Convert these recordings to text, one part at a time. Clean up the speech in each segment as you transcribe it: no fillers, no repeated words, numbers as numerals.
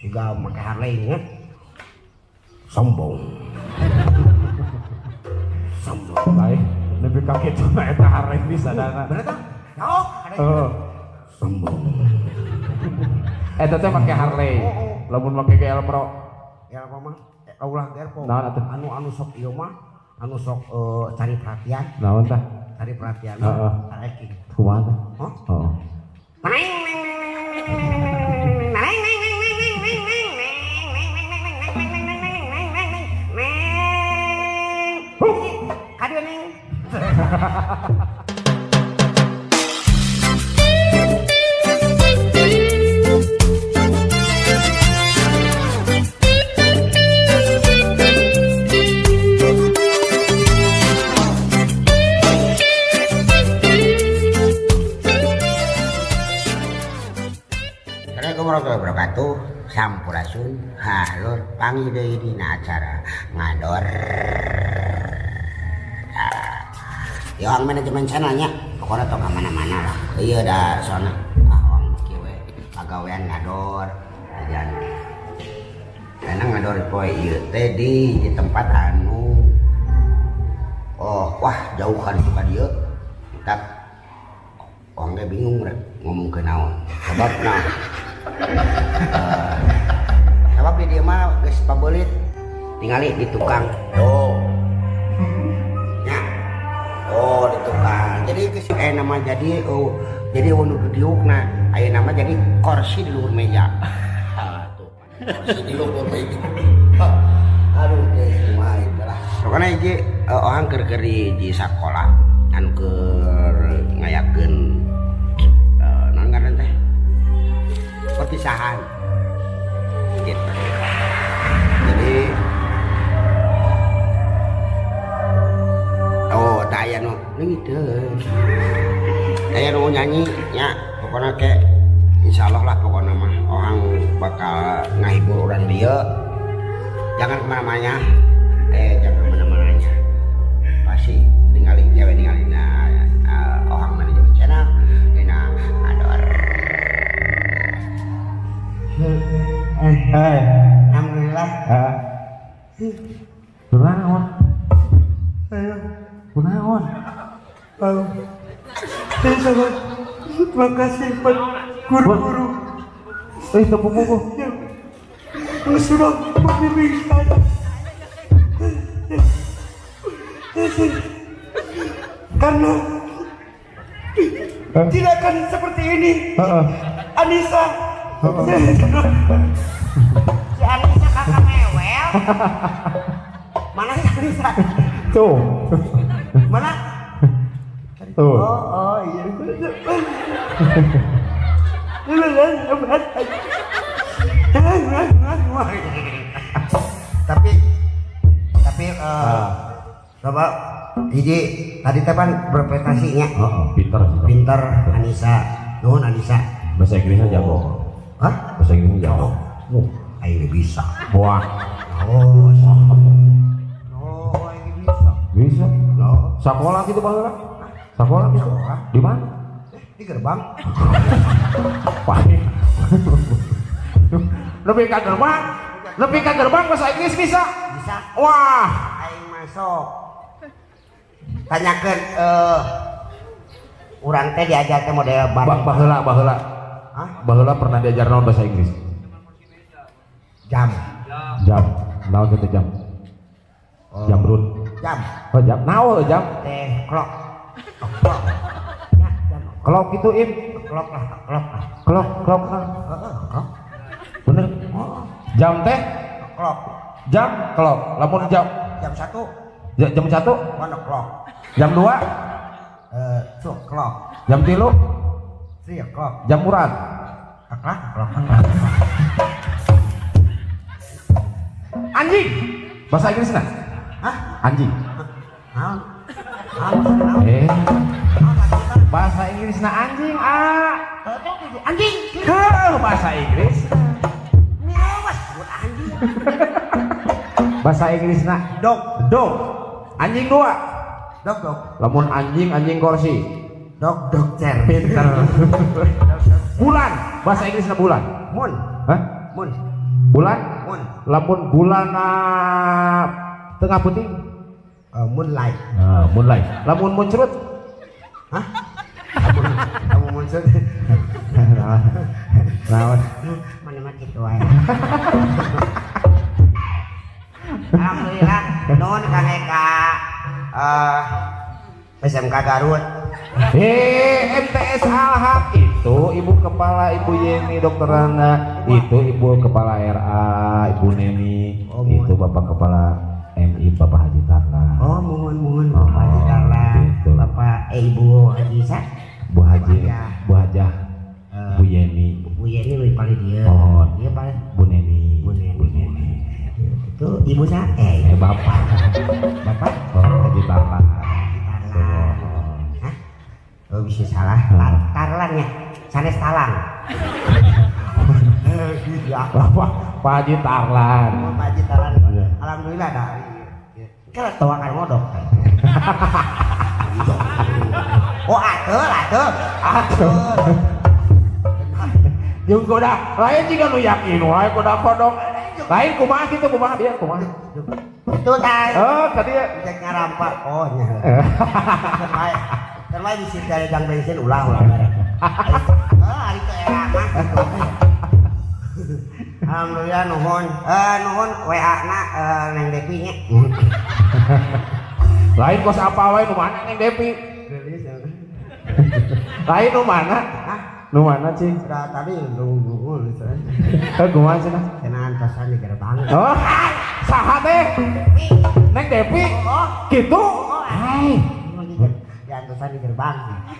Siga make Harley nya. Sombong. Sombong. Lain lebih ka kitu mah eta Harley bisa dana. Bener tah? Jauh ada. Heeh. Sombong. Eta teh make Harley. Lamun make GL Pro. GL Pro mah ulah GL Pro. Naon atuh? Anu sok ieu mah, anu sok cari perhatian. Naon tah? Cari perhatian. Heeh. Tareking. Kumaha tah? Hah? Heeh. Kadieu neng. Assalamualaikum warahmatullahi wabarakatuh. Sampurasun, halur panggih deui dina acara ngador. Ya orang manajemen channelnya, pokoknya tong ka mana-mana lah. Iya dah soalnya orang kieu we pagawean ngador. Jajan. Karena ngador poe ieu teh di tempat anu oh wah jauh kan ka dieu. Tap orang ge bingung rek ngomong ke naon. Sebab nah sebab di dieu mah geus pabeulit tingali di tukang. Tuh. Nya. Oh, di tukang. Jadi geus nama jadi oh jadi nu diukna aya nama jadi kursi di luhur meja. Tuh. Kursi di luhur meja. Aduh teh kumaha ieu lah. Pokona hiji orang keur di sakola anu keur ngayakeun naon ngaran teh? Perpisahan. Gitu. Jadi oh taya nu leungiteun. Taya nu nyanyi nya pokona ke insyaallah lah pokona mah orang bakal ngahibur urang dieu. Jangan kemana-mana. Jangan kemana-mananya. Pasti ningali cewek ningali na orang manajemen channel dina ador. Alhamdulillah. Kunaon? Kunaon? Saya sangat terima kasih buat guru-guru. Tepuk buku. Yang sudah membimbing saya. Karena tidak akan seperti ini. Anissa. Si Anissa kakak mewel. Mana si Anissa? Tuh. Mana? Tuh. Oh iya. Tapi coba hiji tadi teh pan berprestasinya. Pintar sih. Pintar Anissa. Nuhun Anissa. Bahasa Inggrisnya jago. Hah? Bahasa Inggrisnya jago. Ayo bisa. Wah. Oh, ayo bisa. Bisa. No. Sekolah gitu baheula. Sekolah gitu. Di mana? Di gerbang. Wah. Lebih ke gerbang. Lebih ke gerbang bahasa Inggris bisa. Bisa. Wah. Aing masuk. Tanyakeun urang teh diajar teh model baheula baheula. Hah? Baheula pernah diajar naon bahasa Inggris? Jam. Jam. Naon teh jam? Oh. Jam rut. Jam. Oh, jam. Naon jam? Teh clock. Clock. Ya, jam. Clock itu im. Clock lah, clock lah. Clock, clock lah. Heeh, clock. Bener. Oh. Jam teh? Clock. Jam clock. Lamun jam jam 1. Jam 1? 1 o'clock. Jam 2? 2 o'clock. Jam 3? 3 o'clock. Jam murad. O'clock, o'clock. Anjing. Bahasa Inggris nah? Hah? Anjing. Naon? Bahasa Inggris nah anjing, ah. Anjing. Heuh, bahasa Inggris. Miawas buat anjing. Bahasa Inggris nah dog. Dog. Anjing dua. Dog dog. Lamun anjing anjing kursi. Dog dog chair. Pinter. Bulan. Bahasa Inggrisnya bulan. Moon. Hah? Mun. Bulan? Mun. Lamun bulana tengah putih? Moonlight. Moonlight. Lamun muncrut? Hah? Lamun muncrut. Naon? Mana mah kitu wae. Alhamdulillah nuhun Kang Eka SMK Garut. MTS Al-Haq itu ibu kepala Ibu Yeni Dokter Rana, itu ibu kepala RA Ibu Neni, oh, itu bapak kepala MI Bapak Haji Tarlan. Oh, mohon Bapak Haji Tarlan, gitu. Bapak Ibu Haji Sa, Bu Haji, Bu Hajah, Bu Yeni, Bu Yeni lebih paling dia. Oh, dia paling Bu Neni, Bu Neni. Bu Neni. Itu ibu sa, bapak, bapak, Bapak Haji Tarlan. Hah? Oh bisa salah, Tarlan ya, sanes Talang. Ya, Bapak Pak Haji Tarlan. Oh, Pak Haji Tarlan. Alhamdulillah dah. Kalau tawa kan ngodok. Oh, atuh. Jeung kuda, lain jiga nu yakin wae kuda kodok. Lain kumaha kitu kumaha dia kumaha. Itu tah. Oh, ka dieu cek ngarampa. Oh nya. Kan wae bisi dari jang bensin ulah merek. Oh, ari teh era mah kitu. Alhamdulillah nuhun. Nuhun WA na Neng Depi nya. Lain kos apa wae nu mana Neng Depi? Lain nu mana? Hah? Nu mana cing? Sudah tadi nunggu Eh kumaha cenah? Cenah antosan di gerbang. Oh, saha teh? Neng Depi? Oh, kitu? Hai. Di antosan di gerbang.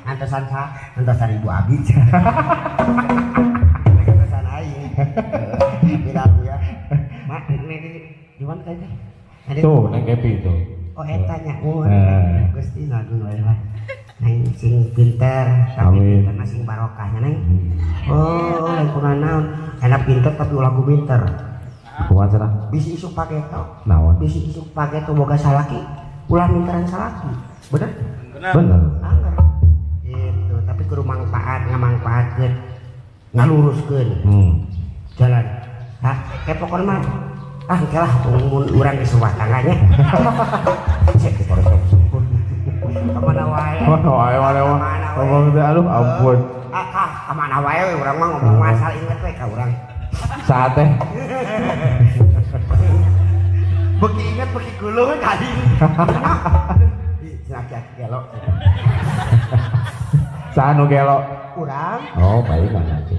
Antosan sa, antosan Ibu Abi. Antosan aing. Tidak ya. Mak, di mana tadi? Tuh, Neng Depi itu. Oh, eta nya. Oh, Gusti Agung wae lah. Neng sing pinter, tapi pinter sing barokahnya neng. Oh, lain kurang naon. Enak pinter tapi ulah ku pinter. Kumaha cenah? Bisi isuk paketo. Naon? Bisi isuk paketo boga salaki, ulah minteran salaki. Bener? Bener. Bener. Gitu, tapi kudu mangpaat, ngamangpaatkeun. Ngaluruskeun. Jalan. Hah, kayak pokoknya mah ah engke lah mun urang di sebuah tangganya. Cek kemana wae? Kemana wae mana ngomong teh aduh ampun. Ah, kemana wae urang mah ngomong asal inget we ka urang. Saha teh? Beki inget beki gulung kali. Ih, cenah gelo. Saha nu gelo? Urang. Oh, baik mana tuh.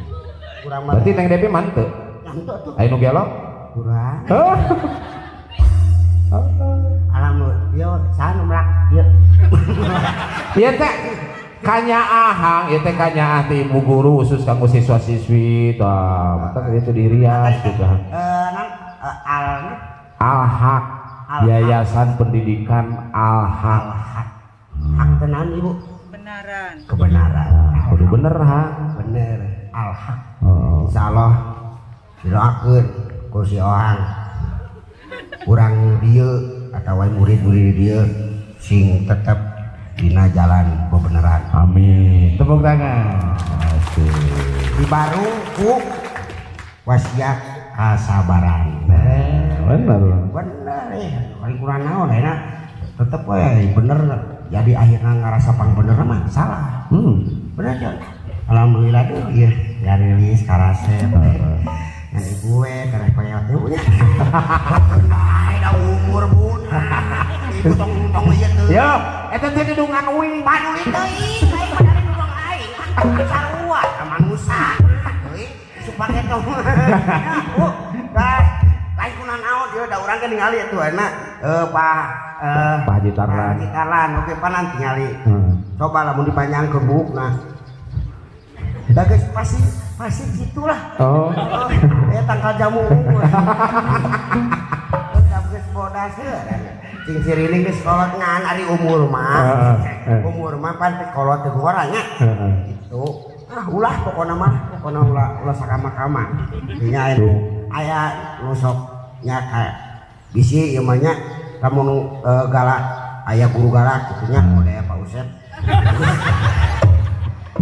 Urang mah. Berarti Neng Depi manteu. Manteu tuh. Aya nu gelo? Urang. Alhamdulillah, yo saha nu melak ieu. Ieu teh kanyaahang, ieu teh kanyaah ti ibu guru khusus kanggo siswa-siswi tah, mata itu dirias gitu. Al-Haq, Yayasan Pendidikan Al-Haq. Hak teh naon Ibu? Kebenaran. Kebenaran. Kudu bener ha. Bener, Al-Haq. Insyaallah didoakeun ku si Ohang. Urang dieu atawa murid-murid dieu sing tetep dina jalan bebeneran. Amin. Tepuk tangan. Asik. Dibarung ku wasiat kasabaran. Bener. Bener paling kurang naon ayeuna tetep we bener jadi akhirnya ngarasa pang bener mah salah. Bener ya. Alhamdulillah tuh ieu dirilis karasep. Ngan ibu we karek peot teh nya. Bae da umur bun. Ibu tong ieu teu. Yo, eta teh didungan uing. Paduli teuing, aing padahal dudung aing. Sarua ka manusa. Euy, supake tong. Bu, lain kuna naon ieu da urang ge ningali atuh enak Pak Pak Haji Tarlan. Haji Tarlan oge panan tingali. Coba lamun dipanjangkeun buukna. Da geus pasti pasti gitulah. Oh. Tangkal jamu unggul. Da geus bodas heuh. Cing sirining geus kolot ngan ari umur mah. Umur mah pan teh kolot teh ngora nya. Gitu. Ah ulah pokona mah, pokona ulah ulah sakama-kama. Nya aya nu sok nya ka bisi ieu mah nya lamun galak aya guru galak kitu nya model Pak Usep.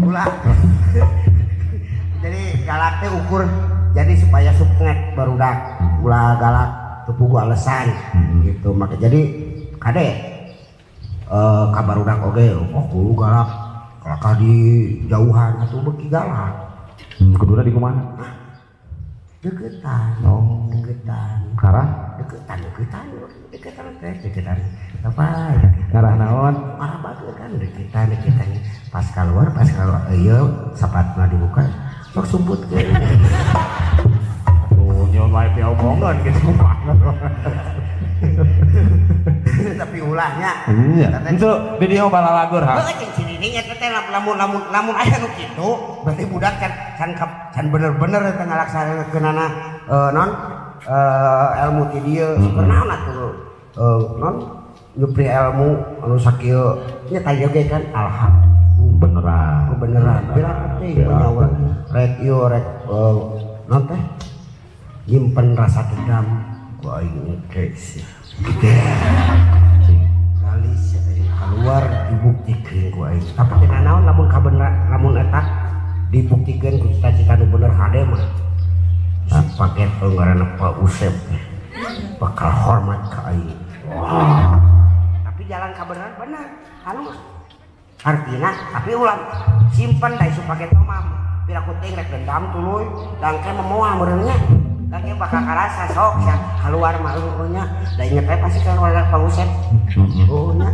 Ulah. Jadi galak teh ukur Jadi supaya subnet barudak ulah galak teu puguh alesan gitu. Maka jadi kade ka barudak oge oh guru galak kalakah di jauhan atuh beuki galak. Kuduna di kumaha? Deketan. Oh, deketan. Karah? Deketan, deketan, deketan teh, deketan. Apa? Ngarah naon? Arah bagus kan deketan, deketan. Pas keluar ieu sapatna dibuka, sok sumputkeun. Tuh, nyeun wae piomongan gitu. Tapi ulahnya. Iya. Itu video balalagur ha. Heuh, cing cirinya teh lamun lamun lamun aya nu kitu, berarti budak can can can bener-bener teh ngalaksanakeunana non ilmu ti dieu. Keur naon atuh non nyupri ilmu anu sakieu nya tadi oge kan alhamdulillah beneran. Beneran. Bila penting punya urang rek ieu rek non teh nyimpen rasa dendam ku aing engke sih. Galis keluar dibuktikan ku aing. Tapi teu naon lamun kabener lamun eta dibuktikan ku cita-cita nu bener hade mah. Paket ngaranna Pak Usep bakal hormat ka aing. Wah. Tapi jalan kabeneran bener halus. Artina tapi ulang simpen da isu paket mah. Pira ku teuing rek dendam tuluy dangke memoal meureunnya. Dangke bakal karasa sok sia keluar mah eueuh nya. Da inget teh pasti keluar Pak Usep. Oh nya.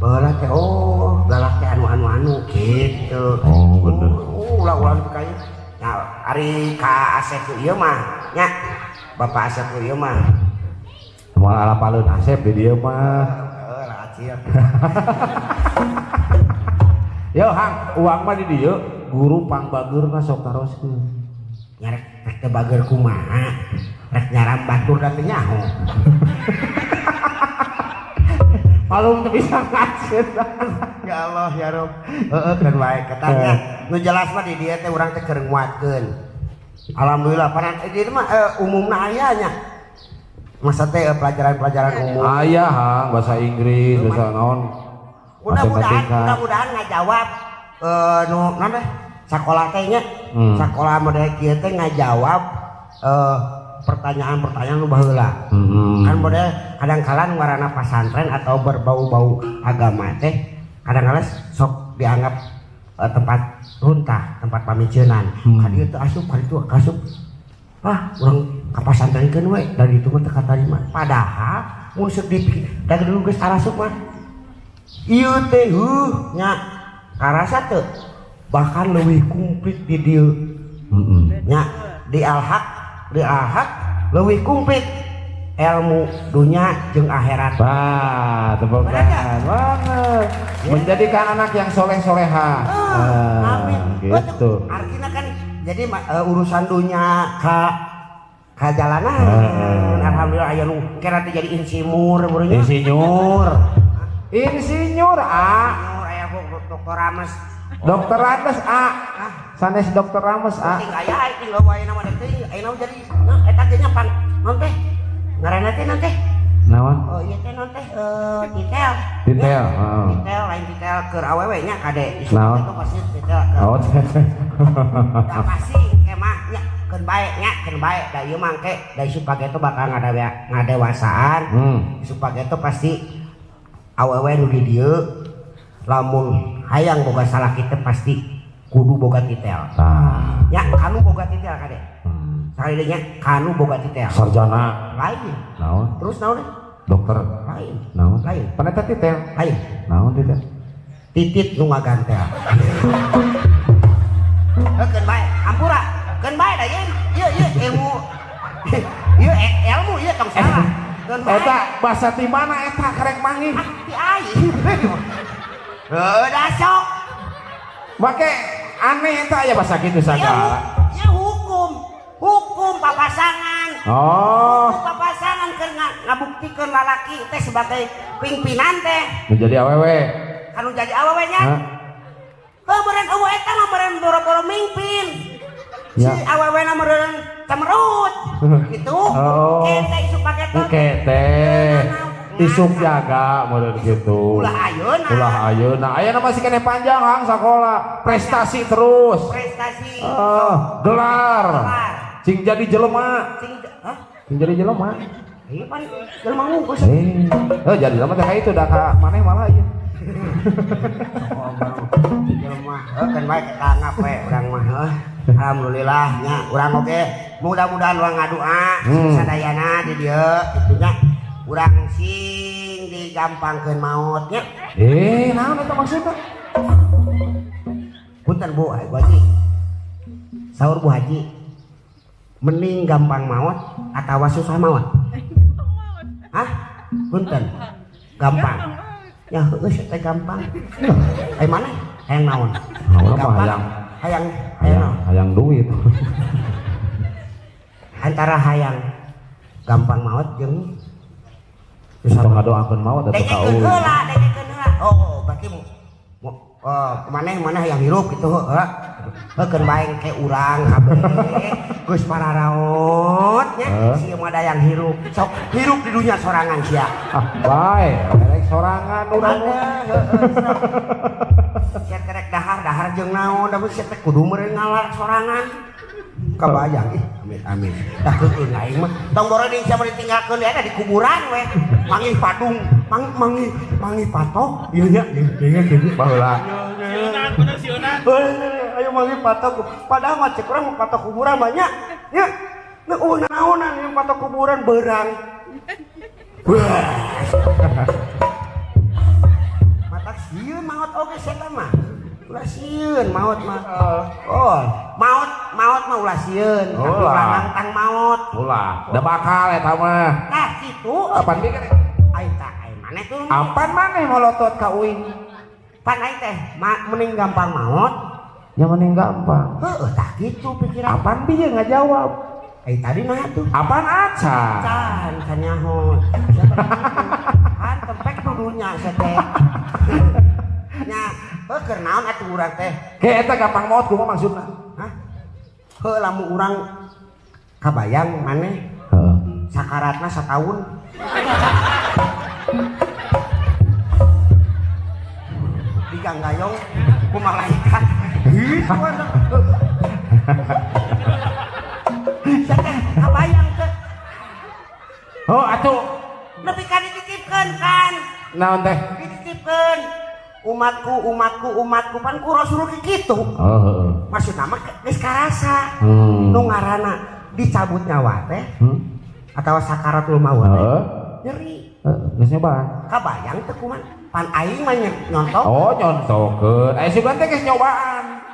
Baheula teh oh galak teh anu-anu-anu gitu. Oh bener. Oh ulah-ulah ka ieu. Nah, ari ka Asep ieu mah nya. Bapak Asep ieu mah. Moal alapaleun Asep di dieu mah. Heuh lah acil. Yo Hang, uang mah di dieu guru pangbageurna sok taroskeun. Nya rek rek teu bager kumaha? Rek nyaram batur da teu nyaho. Malum teu bisa ngacet. Ya Allah ya Rob. Heeh keun wae katanya. Nu jelas mah di dieu teh urang teh keur nguatkeun. Alhamdulillah panan di dieu mah umumna aya nya. Masa teh pelajaran-pelajaran umum. Aya Hang, bahasa Inggris, bahasa naon. Mudah-mudahan mudah-mudahan ngajawab nu naon teh sakola teh nya. Sakola model kieu teh ngajawab pertanyaan-pertanyaan nu baheula. Kan model kadang-kala nu ngaranna pasantren atau berbau-bau agama teh kadang-kala sok dianggap tempat runtah, tempat pamiceunan. Ka dieu teh asup, ka ditu asup. Ah, urang ka pasantrenkeun we, dari itu mah teu katarima. Padahal mun seuk dipikir da dulu geus arasup mah. Ieu teh heuh nya karasa teu bahkan leuwih komplit di dieu. Nya di Al-Haq, di Al-Haq leuwih komplit ilmu dunia jeung akhirat. Wah, tepuk tangan banget. Menjadikan anak yang soleh-soleha. Amin. Gitu. Artinya kan jadi urusan dunia ka jalanan. Alhamdulillah aya nu kira teh jadi insinyur meureun. Insinyur. Insinyur A. Aya Dokter Rames. Dokter Rames A. Sanes Dokter Rames A. Ting aya ting loba ayeuna mah teh ayeuna jadi eta ge nya pan naon teh? Ngaranna teh naon teh? Naon? Oh ieu teh naon teh titel. Titel, heeh. Titel lain titel keur awewe nya kade. Naon? Itu pasti titel keur. Oh. Da pasti engke mah nya keun bae nya keun bae da ieu mah engke da isu pageto bakal ngadewasaan. Isu pageto pasti awewe nu di dieu lamun hayang boga salah kita pasti kudu boga titel. Tah. Nya kanu boga titel kade. Sakali nya kanu boga titel. Sarjana. Lain. Naon? Terus naon deh? Dokter. Lain. Naon? Lain. Pan eta titel. Lain. Naon titel? Titit nu ngagantel. Heuh keun bae, hampura. Keun bae da ieu ieu ieu ilmu. Ieu ilmu ieu tong salah. Keun bae. Eta basa ti mana eta karek manggih? Ah, ti aing. Heuh da sok. Make aneh eta aya basa kitu sagala. Ieu hukum. Hukum papasangan. Oh. Hukum papasangan keur ngabuktikeun lalaki teh sebagai pimpinan teh. Menjadi awewe. Kanu jadi awewe nya. Heuh meureun eueuh eta mah meureun boro-boro mimpin. Si awewe na meureun cemerut. Gitu. Oh. Kete isuk paketot. Kete. Isuk jaga meureun gitu. Ulah ayeuna. Ulah ayeuna. Ayeuna masih keneh panjang Hang sakola. Prestasi terus. Prestasi. Gelar. Gelar. Cing jadi jelema. Cing hah? Cing jadi jelema. Iya pan jelema ngungkus. Eh, jadi jelema teh ka itu da ka maneh malah ieu. Oh, jelema. Heuh kan bae ketangap we urang mah heuh. Alhamdulillah nya urang oge mudah-mudahan urang ngadua sadayana di dieu kitu nya. Urang sing digampangkeun maot nya. Eh, naon eta maksudna? Punten Bu, Bu Haji. Saur Bu Haji. Mending gampang maot atawa susah maot? Hah? Punten. Gampang. Ya heueuh teh gampang. Ai mana? Hayang naon? Gampang. Hayang hayang hayang duit. Antara hayang gampang maot jeung susah ngadoakeun maot atuh ka eueuh. Heula, dengekeun heula. Oh, berarti maneh yang hirup gitu heuh. Heukeun bae ke urang kabeh. Geus pararaot nya sia mah da yang hirup. Sok hirup di dunia sorangan sia. Ah, bae, rek sorangan urang mah. Sia teh rek dahar-dahar jeung naon, da sia teh kudu meureun ngalar sorangan. Kabayang ih, amin amin. Tah heueuh aing mah tong boro deui sia mah ditinggalkeun eta di kuburan we. Manggih padung, manggih patok. Ieu nya dengekeun baheula. Sieunan bener sieunan. Ayo manggih patok. Padahal mah cek urang patok kuburan banyak. Nya. Nu naonan yang patok kuburan berang. Wah. Matak sieun maot oge sia mah. Ulah sieun maot mah. Oh, maot mah ulah sieun, tapi ulah nantang maot. Ulah, da bakal eta mah. Tah kitu. Apan bi kan? Ai tah ai maneh tuh. Apan maneh molotot ka uing? Pan ai teh mending gampang maot. Ya mending gampang. Heueuh tah kitu pikiran. Apan bi ye ngajawab? Ai tadi mah tuh. Apan acan? Acan can nyaho. Kan tempek dudunya sia teh. Nya heuh keur naon atuh urang teh? Ke eta gampang maot kumaha maksudna? Hah? Heuh lamun urang kabayang maneh. Heeh. Sakaratna sataun. Diganggayong ku malaikat. Ih, sia teh kabayang teh. Oh, atuh nepi ka dititipkeun kan. Naon teh? Dititipkeun. Umatku, umatku, umatku pan ku Rasul kitu. Oh, heeh. Maksudna mah geus karasa. Nu ngaranna dicabut nyawa teh. Atawa sakaratul maut teh. Nyeri. Heeh, geus nyobaan. Kabayang teh kumaha? Pan aing mah nyontok. Oh, nyontokeun. Aya sugan teh geus nyobaan.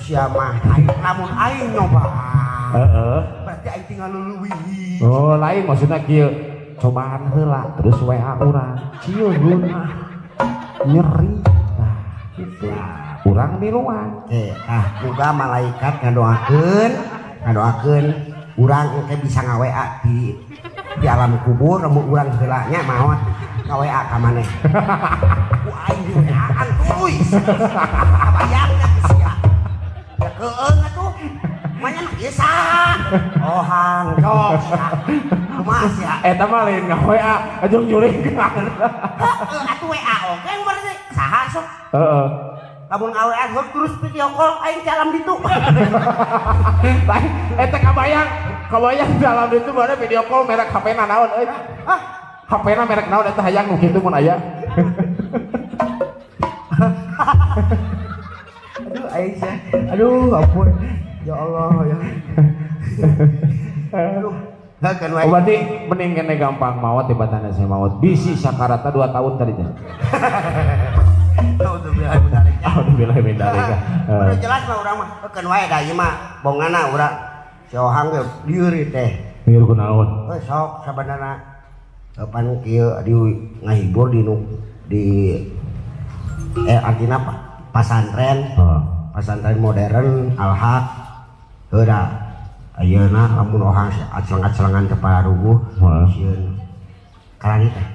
Sia mah aing lamun aing nyobaan. Heeh. Berarti aing tinggal leuwih. Oh, lain maksudna kieu. Cobaan heula terus WA urang cieu nyeri nah gitu urang miluan ah muga malaikat ngadoakeun urang engke bisa nga-WA di alam kubur lamun urang heula nya maot nga-WA ka maneh ku aing di WA-an tuluy kabayang teh sia ya keung atuh manya nu ieu saha oh hang cok kumaha sia eta mah lain nga-WA ajung nyuringkeun heueuh atuh WA oge berarti saha sok heeh lamun nga-WA sok terus video call aing di alam ditu lain eta kabayang di alam ditu mana video call merek HP-na naon euy hah HP-na merek naon eta hayang nu kitu mun aya aduh aing sia aduh ampun ya Allah ya aduh. Oh, berarti mending kene gampang maot tibatan saya maot bisi sakarata 2 tahun tadi teh. Alhamdulillah min dzalik. Udah jelas mah urang mah keun wae da ieu mah bongana urang si Ohang ge lieur teh. Lieur kunaon? Heuh sok sabenerna pan kieu di ngahibur di di artina pasantren. Pasantren modern Al-Haq heuh da ayeuna lamun Ohang acleng-aclengan teu pararuguh sieun kalani teh.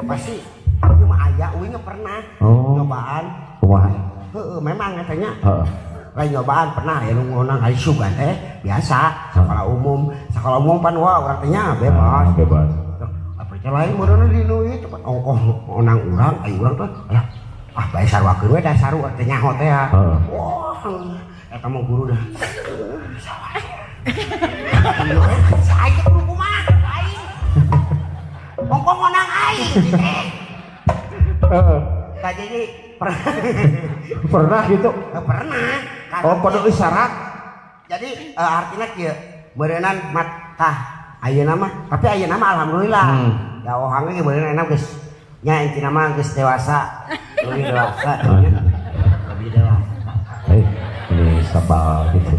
Pasti ieu mah aya uing pernah nyobaan. Kumaha? Heeh memang eta nya. Heeh. Lain nyobaan pernah ya nu ngonang ari sugan teh biasa sekolah umum pan wah urang teh nya bebas. Bebas. Apa teh lain meureun di nu ieu teh ongkoh onang urang ai urang teh alah Ah bae sarwakeun we da saru teh nyaho teh ya. Wah, eta mah guru dah. Salah. Aing teh kudu kumaha aing. Ongkong ngonang aing teh. Heeh. Tah jadi pernah gitu? Pernah. Oh, kudu isyarat. Jadi artinya kieu, meureunnan mat tah ayeuna mah, tapi ayeuna mah alhamdulillah. Da ohang ge meureun enak geus nya intina mah geus dewasa, lebih dewasa. Lebih dewasa. Ini sabal gitu.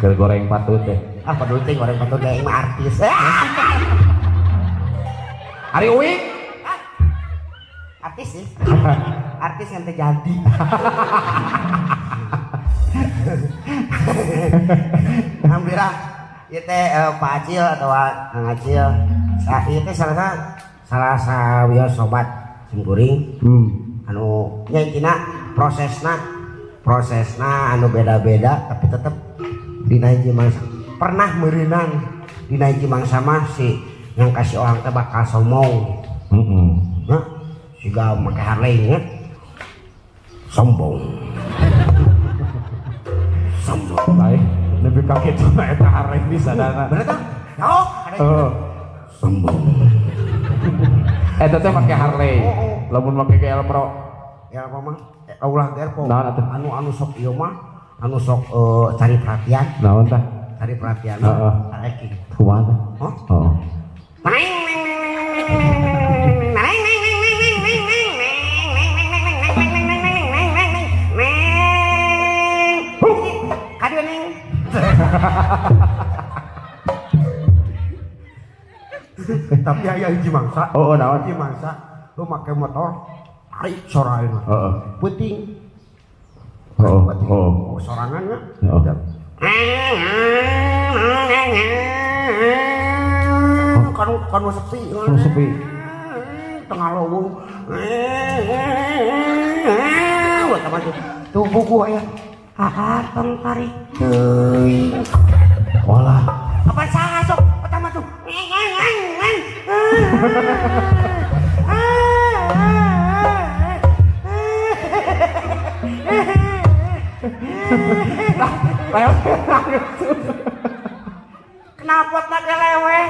Keur goreng patut teh. Ah, patut teh goreng patut aing mah artis. Ari Uwi? Artis sih. Artis yang terjadi. Alhamdulillah ieu teh Pak Acil atau Kang Acil. Nah, ieu teh salah sawios sobat simkuring. Anu nya intina prosesna anu beda-beda tapi tetep dina hiji mangsa. Pernah meureunan dina hiji mangsa mah si yang kasih orang teh bakal sombong. Heeh. Nah, siga make Harley nya. Sombong. Sombong. Baik, lebih kaget cuma eta Harley di sadana. Bener tah? Jauh, ada. Sombong. Eta teh make Harley. Lamun make GL Pro. Ya apa mah? Ulah GL Pro. Naon atuh? Anu sok ieu mah, anu sok cari perhatian. Naon tah? Cari perhatian. Heeh. Tareking. Kumaha tah? Hah? Heeh. Tapi aya hiji mangsa. Oh, naon? Hiji mangsa lu make motor tarik soraeuna. Heeh. Peuting. Heeh. Oh, sorangan nya. Heeh. Kan sepi. Kan sepi. Tengah leuweung. Wah, sama tuh. Tuh buku aya. Aa tong tarik teuing. Walah. Apa saha sok pertama tuh. Kenapa tak leweh?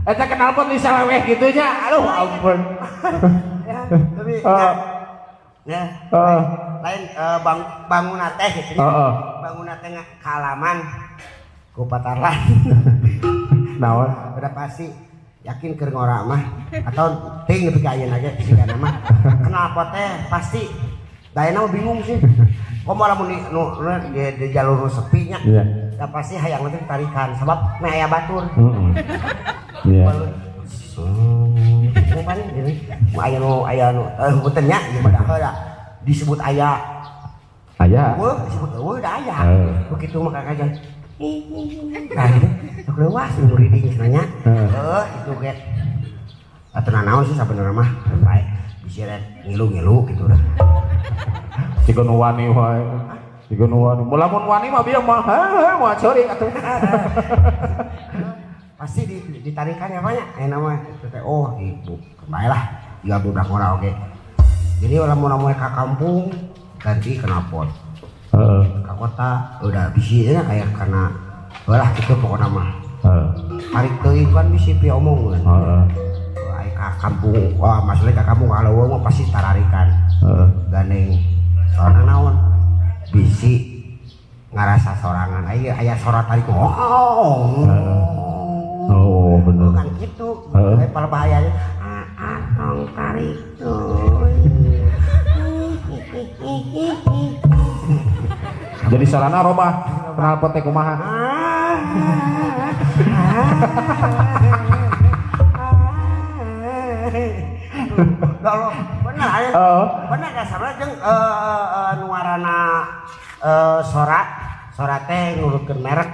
Eta knalpot bisa leweh gitu nya. Aduh ampun. Ya, tapi ya, lain bangun teh gitu. Bangun teh kalaman ku patarlan. Naon? Udah pasti yakin keur ngora mah atau ting nepi ka ayeuna ge sigana mah. Knalpot teh pasti daena mah bingung sih. Komo lamun di jalur sepi nya. Iya. Da pasti hayang teh tarikan sabab meh aya batur. Heeh. Iya. Pan gini, aya nu punten nya ieu mah da disebut aya. Aya. Eueuh disebut eueuh da aya. Begitu mah kakajan. Nah gitu, sok leuwas muriding cenah nya. Heuh itu ge. Atuh nanaon sih sabenerna mah bae bisi rek ngilu-ngilu gitu dah. Siga nu wani wae. Siga nu wani. Lamun wani mah bieu mah heuh moal ceurik atuh. Pasti ditarikan ya banyak enak mah itu teh oh ibu baiklah ya budak ngora oge. Jadi lamun lamun ka kampung ganti knalpot. Heeh. Ka kota udah bisi nya kayak karena lah gitu pokokna mah. Heeh. Tarik teuing kan bisi pi omong kan. Heeh. Ai ka kampung, wah maksudnya ka kampung kalau mah pasti tararikan. Heeh. Gandeng soalna naon? Bisi ngarasa sorangan aya aya sora tarik. Oh. Oh, bener. Bukan gitu. Tapi kalau bahayanya, tong tarik tuh. Jadi sarana robah, knalpot teh kumaha? Kalau bener aya. Bener dasarna jeung nu ngaranna sora teh nurutkeun merek.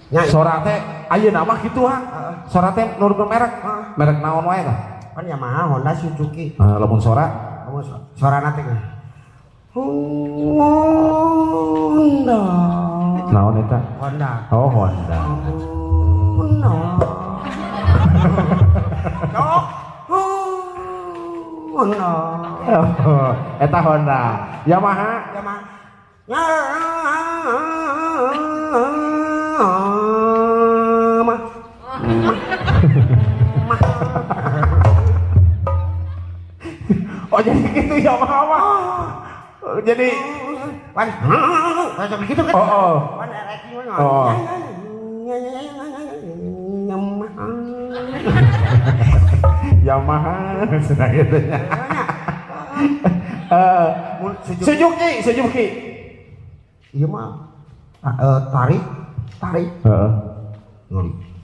Nya sora teh ayeuna mah kitu ha. Sora teh nurutkeun merek. Merek naon wae tah? Kan Yamaha, Honda, Suzuki. Lamun sora? Lamun sorana teh Honda. Naon eta? Honda. Oh, Honda. Honda. Cok. Honda. Eta Honda. Yamaha. Yamaha. Oh jadi gitu Yamaha mah. Jadi pan macam gitu kan. Oh. Pan oh. Yamaha sedang gitu ya. Suzuki. Iya mah tarik. Heeh.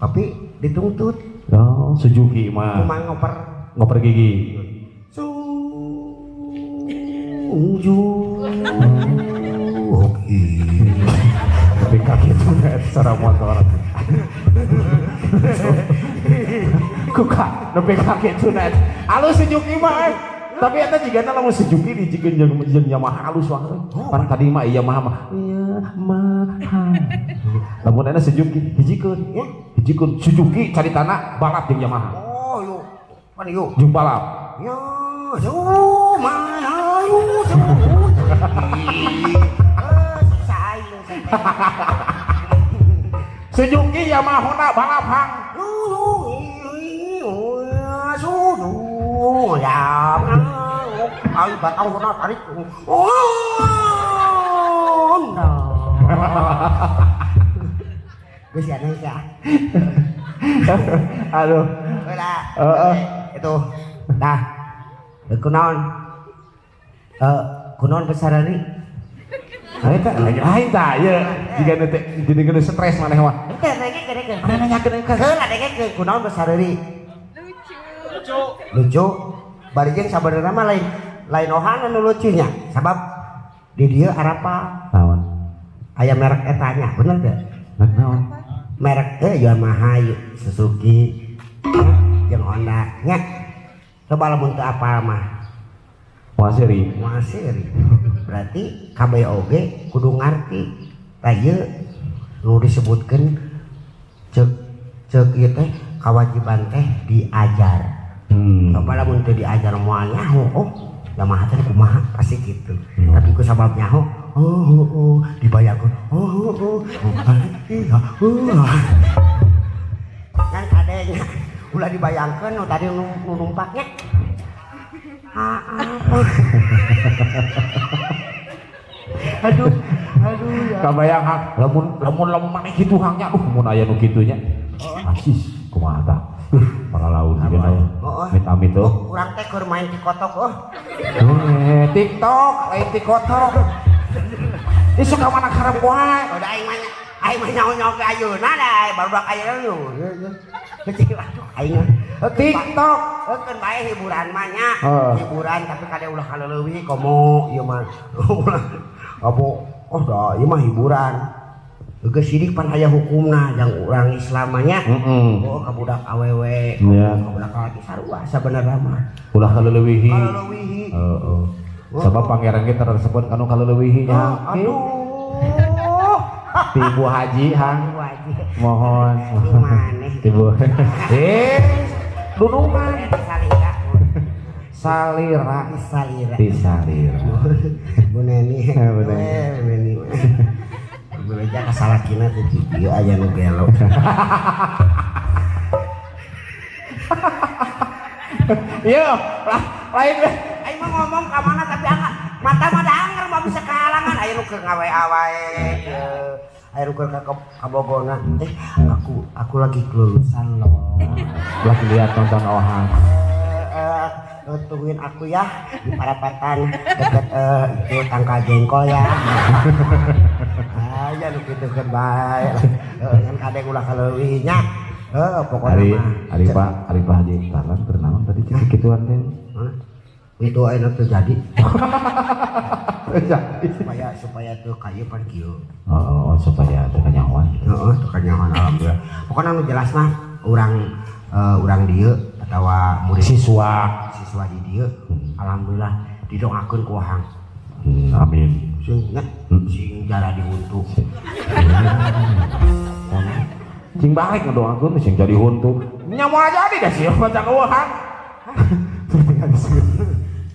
Tapi dituntut. Oh, Suzuki mah. Cuma ngoper gigi. Suzuki. Tapi kaki itu secara motor. Kuka, lebih kaki itu net. Alus Suzuki mah. Tapi eta jigana lamun Suzuki dijieun jeung Yamaha alus wae. Pan tadi mah Yamaha mah. Yamaha. Lamun eta Suzuki hijikeun. Hijikeun Suzuki caritana balap jeung Yamaha. Oh, yo. Pan yo. Jeung balap. Ya, Yamaha. Suzuki Yamaha Honda balap hang. Ayo batang Honda tarik. Honda. Geus ya ya. Aduh. Heeh. Itu. Nah. Kunaon? Kunaon besarari? Lain tah ieu jiga teh jadi geus stres maneh mah. Henteu dengekeun. Maneh nanyakeun ka. Heula dengekeun kunaon besarari? Lucu. Lucu. Bari jeung sabenerna mah lain ohan anu lucunya. Sabab di dieu arapa? Naon? Aya merek eta nya, bener teu? Naon? Merek teh Yamaha, Suzuki, jeung Honda nya. Coba lamun teu apal mah. Moal seuri. Moal seuri. Berarti kabeh oge kudu ngarti. Tah ieu nu disebutkeun ceuk ieu teh kawajiban teh diajar. Coba lamun teu diajar moal nyaho, oh Yamaha teh kumaha pasti gitu. Tapi ku sabab nyaho, oh dibayarkeun. Oh iya. Kan kadenya ulah dibayangkeun nu tadi nu numpaknya. Aduh ya. Kabayang hang lamun maneh kitu hangnya, mun aya nu kitu nya. Asis kumaha tah. Para laut juga aya. Amit-amit tuh. Urang teh keur main TikTok oh. TikTok, lain TikTok. Ih suka mana karep wae. Udah aing mah nyaho-nyaho ke ayeuna da barudak ayeuna nu. Kecil aduh aing. TikTok keun bae hiburan mah nya. Hiburan tapi kade ulah kaleuwih komo ieu mah. Ulah abo oh da ieu mah hiburan. Geus sidik pan aya hukumna jang urang Islam mah nya. Oh ka budak awewe, ka budak lalaki sarua sabenerna mah. Ulah kaleuwihi. Kaleuwihi. Heeh. Sabab pangeran ge tersebut kanu kaleuwihi nya. Aduh. Ti Bu Haji hang. Mohon. Di maneh. Ti Bu. Dunungan. Salira. Salira. Salira. Bu Neni. Bu Neni. Belajar kasalakina teh di dieu aya nu gelo. Ieu lain aing mah ngomong ka mana tapi angga mata mah da anger mah bisa kahalangan aya nu keur ngawa wae. Aya nu keur ka kabogona. Aku lagi kelulusan loh. Lagi lihat nonton Ohang. Tungguin aku ya di parapatan deket itu tangkal jengkol ya. Aya nu kitu keun bae. Ngan kadeng ulah kaleuwih nya. Heuh pokona mah. Ari Pak Haji Tarlan keur naon tadi cek kituan teh? Itu ayeuna terjadi. Terjadi. Supaya tuh kayu pan kieu. Oh, supaya teu kanyahoan. Heeh, teu kanyahoan alhamdulillah. Pokona nu jelas mah urang dieu atawa murid siswa di dieu alhamdulillah didoakeun ku Hang. Amin. Sing nya sing jara diuntung. Cing baik ngedoakeun sing jadi huntu. Nya moal jadi da sieun maca eueuhan. Tinggal disieun.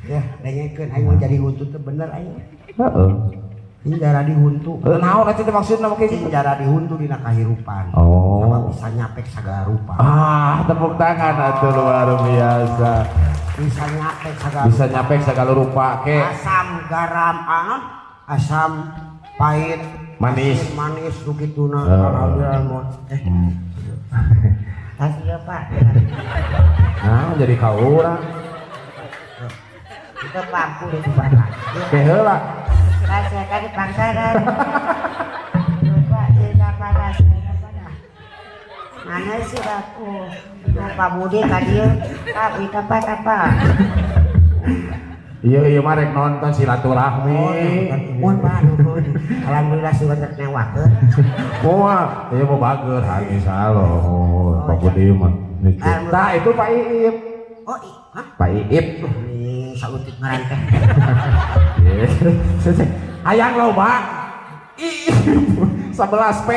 Ya, dengekeun aing mah jadi huntu teh bener aing. Heeh. Cing jaradi huntu. Heuh naon atuh teh maksudna make kitu? Cing jaradi huntu dina kahirupan. Oh. Sabab bisa nyapek sagala rupa. Ah, tepuk tangan atuh luar biasa. Bisa nyapek sagala. Bisa nyapek sagala rupa ke. Asam, garam, asam, pahit, manis, asin, manis nu kituna. Alhamdulillah mun. Kasih ya, Pak. Nah, jadi ka urang. Itu pampu di Bapak. Ke heula. Kasih tadi pangsaran. Lupa dina panas, dina panas. Mana sih aku? Pak Budi ka dieu. Pak, tempat apa? Iya iya mah rek nonton silaturahmi. Mun Pak nuhun. Alhamdulillah sugan rek newakeun. Moal, ieu mah bager ha insyaallah. Pak Budi mah. Tah itu Pak Iip. Oh, hah? Pak Iip. Ini sautik ngaran teh. Hayang loba. Iip 11 P.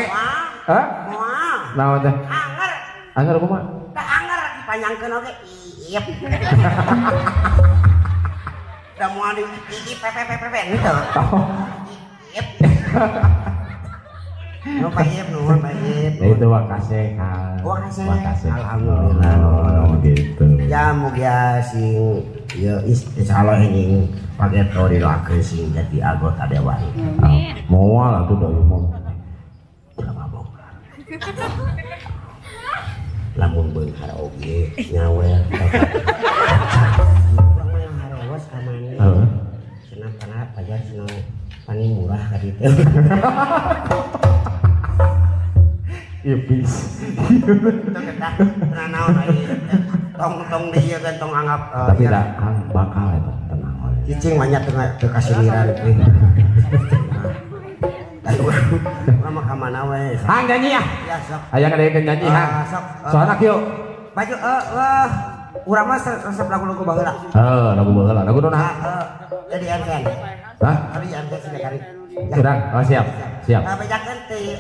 Hah? Moal. Naon teh? Anger. Anger kumaha? Tah anger dipanjangkeun oge Iip. Da moal di I P P P P henteu. Iip. Nu Pak Iip nuhun Pak Iip. Itu wakase kan. Wakase. Alhamdulillah. Oh gitu. Ya mugia sing ya insyaallah ini pageto didoakeun sing jadi anggota dewan. Amin. Moal atuh da ieu mah. Ulah mabok. Lamun beunghar oge nyawer. Urang mah yang harewas ka maneh. Heeh. Cenah kana pajar cenah paling murah ka ditu. Ibis. Itu kita tenang naon ai. Tong-tong di ieu kan tong anggap tapi da kang bakal eta tenang we. Cicing mah nya teu kasiliran euy. Urang mah ka mana we. Hang nyanyi ah. Ya sok. Hayang ngadegeun nyanyi hang. Sok. Soalna kieu. Baju urang mah resep lagu-lagu baheula. Heuh, lagu baheula. Lagu naon? Heeh. Jadi MCN. Hah? Tadi MCN sudah kari. Urang, oh siap. Siap. Bejakeun ti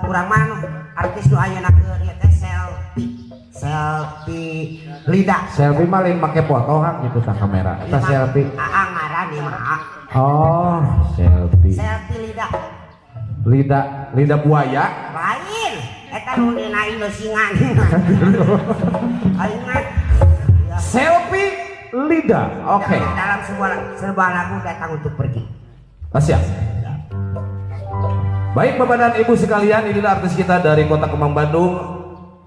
urang mah artis nu ayeuna keur ieu teh selfie. Selfie Lida. Selfie mah lain make foto hang gitu tah kamera. Eta selfie. Aa ngaran ieu mah. Oh, selfie. Selfie Lida. Lida, lida buaya. Lain. Eta nu dina Indosingan. Aing mah selfie Lida. Oke. Okay. Dalam sebuah lagu datang untuk pergi. Oh, siap. Baik Bapak dan Ibu sekalian, inilah artis kita dari Kota Kemang Bandung.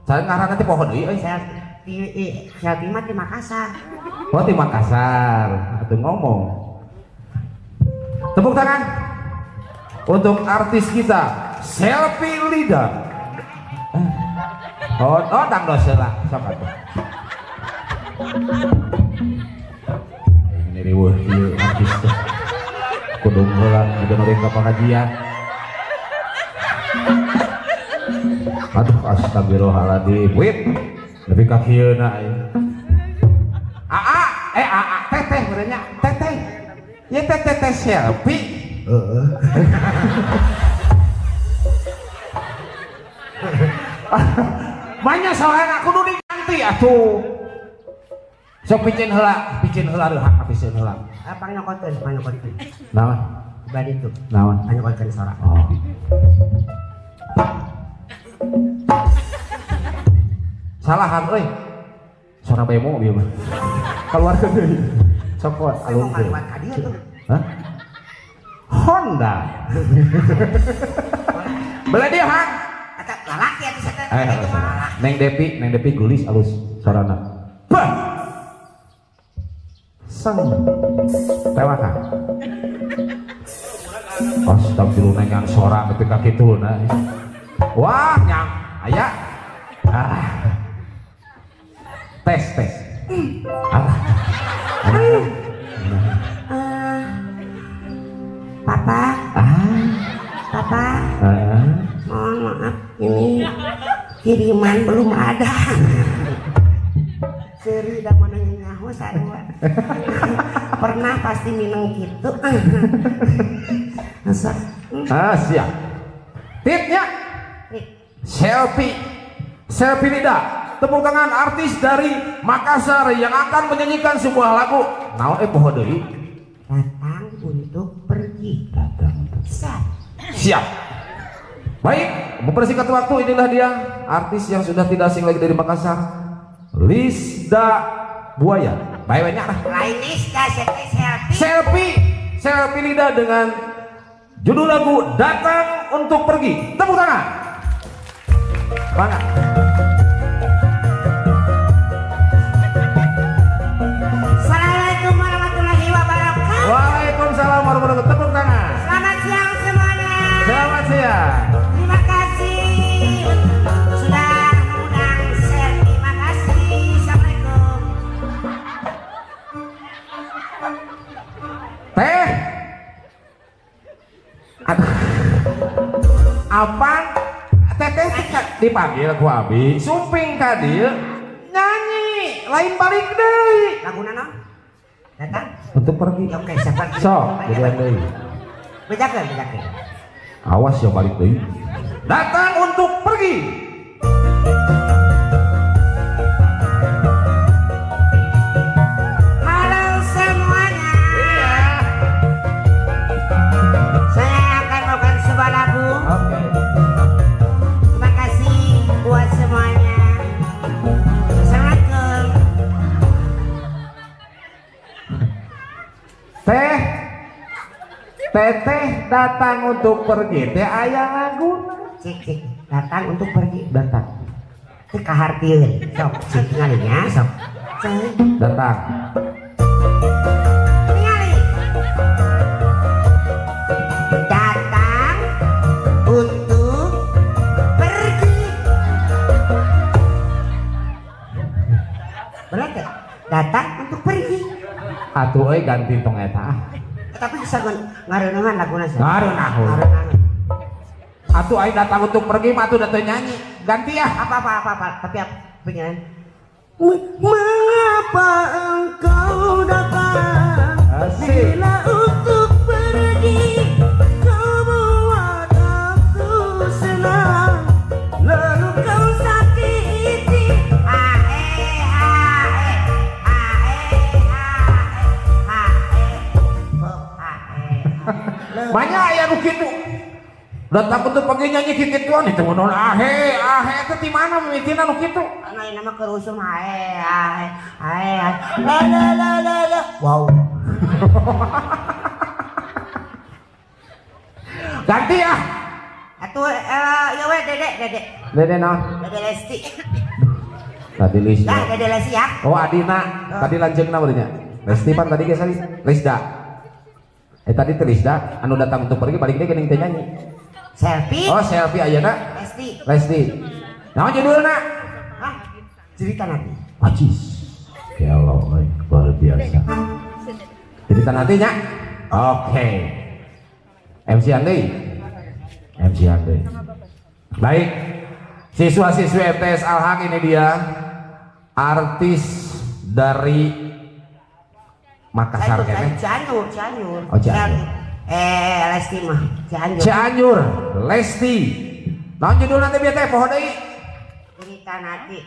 Saya ngarang nanti pohon deui euy. Selfie mah di Makassar. Oh, di Makassar. Atuh ngomong. Tepuk tangan untuk artis kita Selfie Lida. Oh, oh dangdos lah, sok atuh. Ini riweuh ieu artis teh. Kudu heula kudu nurun ka pengajian. Aduh astagfirullahaladzim. Wit, lebih ka kieuna ieu. Aa, aa teteh meureun nya, teteh. Ieu teh teteh selfie. Heeh. Banyak soalna kudu diganti atuh. Sok piceun heula reuhak piceun heula. Pangnyokoteun, pangnyokoteun. Naon? Bari itu. Naon? Pangnyokoteun sora. Oh. Salahan euy. Sora bemo ieu mah. Kaluarkeun deui. Sok alungkeun. Hah? Honda. Belah dia hang. Eta lalaki atuh saten. Neng Depi geulis alus sorana. Bah. Sang. Tewakan. Astagfirullah neng yang sora nepi ka kitu na. Wah, nyang aya. Ah. Tes tes. Ah. Papa. Papa. Mohon maaf ini kiriman belum ada. Seri da mana nyaho sarua. Pernah pasti minum gitu. Masa? Ah, siap. Tipnya. Selfie. Selfie Lida. Tepuk tangan artis dari Makassar yang akan menyanyikan sebuah lagu. Naon poho deui? Datang untuk pergi. Datang untuk. Siap. Baik, mempersingkat waktu, inilah dia artis yang sudah tidak asing lagi dari Makassar, Lisda Buaya. Baik banyak lah. Lain Lisda, selfie. Selfie, Selfie Lida dengan judul lagu Datang Untuk Pergi. Tepuk tangan. Bangga. Assalamualaikum warahmatullahi wabarakatuh. Waalaikumsalam warahmatullahi wabarakatuh. Tepuk tangan. Selamat siang semuanya. Selamat siang. Terima kasih sudah mengundang Selfie. Terima kasih. Assalamualaikum. Teh. Aduh. Apa? Teteh dipanggil ku abi, sumping ka dieu nyanyi, lain balik deui. Laguna naon? Datang untuk pergi. Oke, siapa? Sok, jadian deui. Bejakeun, bejakeun. Awas ya balik deui. Datang untuk pergi. Halo semuanya. Iya. Saya akan melakukan sebuah lagu. Oke. Terima kasih buat semuanya. Assalamualaikum. Teh, teteh datang untuk pergi. Teh aya lagu. Cik, cik, datang untuk pergi. Datang. Teh kahartieun. Sok, cik tingalinya, sok. Cik. Datang. Tingali. Datang untuk pergi. Benar teh? Datang untuk pergi. Atuh euy ganti tong eta ah. Tapi bisa ngareuneuhan laguna sih. Ngareunahun. Atuh aing datang untuk pergi mah atuh datang nyanyi. Ganti ya. Apa apa apa apa tapi apa penyanyi. Mengapa engkau datang bila untuk pergi? Kau buat aku senang, lalu kau sakiti. Ae ae ae ae ae ae. Banyak aya nu kitu. Datang untuk pergi nyanyi kikituan itu mun ahe ahe teh di mana mimitina nu kitu? Anu ieu mah keur usum ahe ahe ahe la la la la la. Wow. Ganti ah. Atuh ieu we Dede Dede. Dede naon? Dede Lesti. Tadi Lisda. Lah Dede Lesti ya. Oh Adina, tadi lanjeungna meureun nya. Lesti pan tadi geus Lisda. Tadi teh Lisda anu datang untuk pergi balik deui geuning teh nyanyi. Selfie. Oh selfie ayeuna Lesti. Lesti. Naon judulna? Hah? Cerita nanti. Ajis. Gelo euy, luar biasa. Cerita nantinya. Oke. MC Andi. MC Andi. Baik. Siswa-siswi MTS Al-Haq ini dia artis dari Makassar kayaknya. Cianjur, Cianjur. Oh, Cianjur. Lesti mah Cianjur. Cianjur, Lesti. Naon judul nanti bieu teh poho deui? Cerita nanti.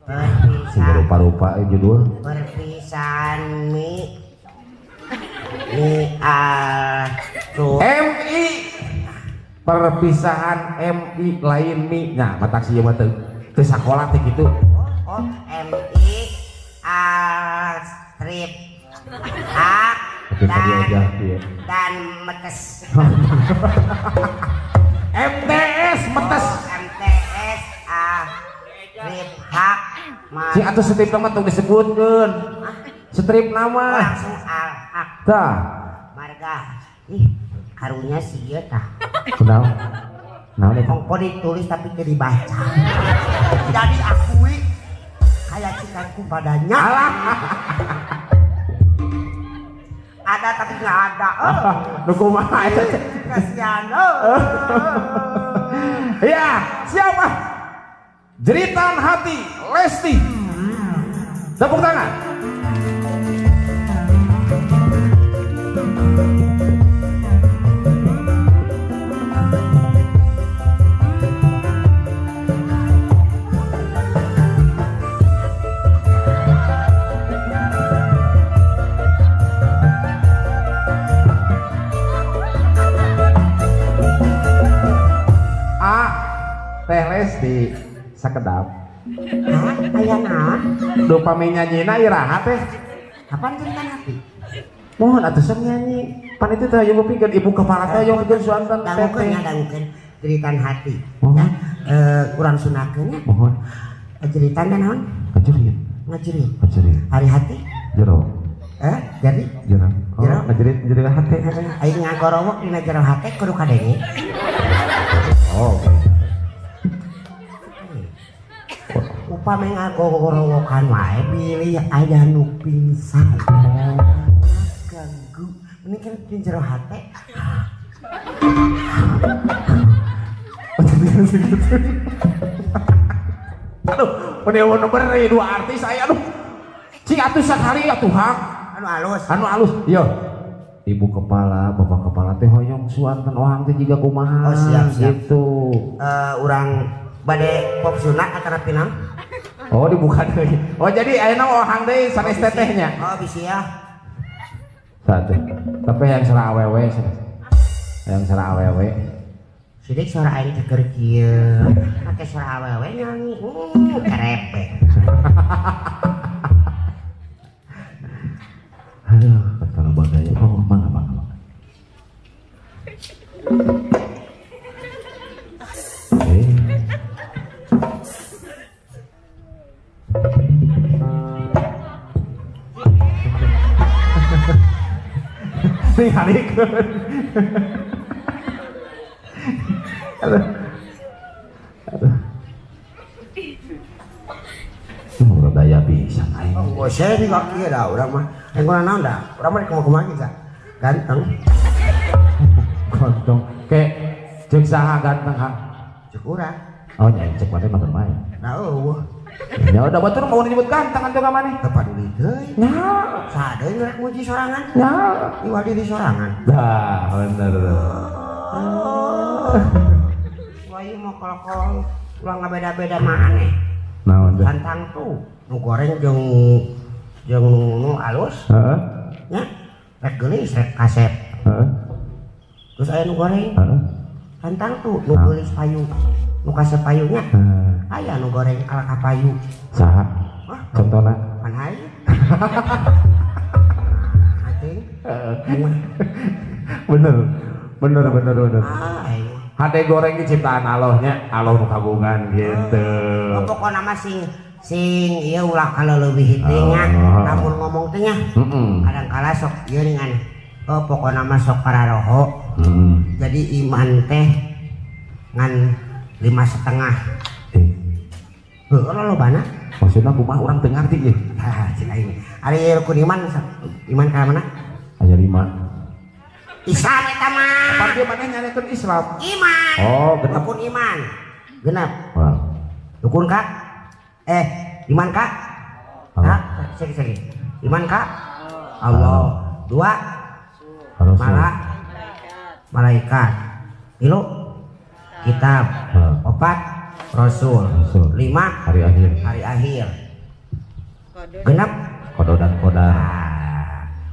Perpisahan. Rupa-rupa judul. Perpisahan mi mi a M I. Perpisahan M I lain mi. Nah, matak sih mah teu teu sakola teh kitu. Oh, M I A strip A dan metes. MTS metes. Oh, MTS A strip H. Si atuh strip nama tong disebutkeun. Strip nama. Oh, langsung Al Haq. Tah. Marga. Ih, karunya sih ieu tah. Kunaon? Naon eta? Ongko ditulis tapi teu dibaca. Jadi akui kayak cintaku padanya. Alah. Ada tapi nggak ada. Oh. Nu kumaha eta? Kasihan. Oh. Ya, siapa? Jeritan Hati Lesti. Tepuk tangan. Resti sakedap. Hah, aya naon? Duh pami nyanyina iraha teh. Kapan jeritan hati? Mohon atuh sok nyanyi. Pan itu teh hoyong pikeun ibu kepala teh hoyong pikeun suanten teh. Dangukeun nya dangukeun jeritan hati. Ya, urang sunahkeun nya. Mohon. Jeritan teh naon? Ngajerit. Ngajerit. Ngajerit. Hari hati? Jero. Jadi? Jero. Oh, ngajerit jero hati. Aing ngagorowok dina jero hate kudu kadenge. Oh. Upami ngagorowok wae bilih aya nu pingsan. Ganggu. Mending kan di jero hate. Aduh, bener bener dua artis saya aduh. Cing atuh sakali atuh hak. Anu alus. Anu alus. Yo. Ibu kepala, bapak kepala teh hoyong suanten ohang teh jiga kumaha. Oh, siap, siap. Gitu. Urang bade pop sunat antara pinang. Oh, dibuka deui. Oh, jadi ayeuna ohang deui sanes tetehnya. Oh, bisi ya. Satu. Tapi yang salah awewe sanes. Yang salah awewe. Sidik suara aing teh keur kieu. Make suara awewe nyanyi. Kerepek. Aduh, kalau bagaya. Oh, mangga mangga. Tingalikeun. Aduh. Aduh. Murah daya bisa aing. Oh, saya di kaki dah urang mah. Aing kunaon naon dah? Urang mah kumaha kieu ganteng. Ganteng. Ke ceuk saha ganteng ha? Ceuk urang. Oh, nya ceuk maneh mah main. Nah, eueuh. Ya udah batur mau nyebut ganteng atuh ka maneh. Teu paduli deui. Nya, saha deui rek muji sorangan? Nya, iwal diri sorangan. Dah, bener. Wah, ieu mah kolokol ulah ngabeda-beda maneh. Naon teh? Pantang tuh nu goreng jeung nu alus. Heeh. Nya, rek geulis rek kasep. Heeh. Terus aya nu goreng. Heeh. Pantang tuh nu geulis payu. Nu kasep payunya. Aya nu goreng ala ka payu. Saha? Contohna? Pan hayu. Atuh. Bener. Bener bener bener. Ah, ayo. Hade goreng di ciptaan Allahnya, Allah nu kagungan gitu. Oh, pokona mah sing sing ieu ulah kaleuleubih teh nya. Lamun ngomong teh nya. Kadang kala sok ieu dengan oh pokona mah sok pararoho. Jadi iman teh ngan 5,5. Heuh lolobana. Maksudna kumaha urang teu ngarti ieu? Hah, cek aing. Ari rukun iman iman ka mana? Aya 5. Islam eta mah. Apa dia maneh nyanyakeun Islam? Iman. Oh, genep. Rukun iman. Genep. Wah. Rukun ka? Iman ka? Hah? Segi segi. Iman ka? Allah. 2. Malaikat. Malaikat. 3. Kitab. 4. Rasul. 5. Hari akhir. Hari akhir. Genep. Kodo dan kodar.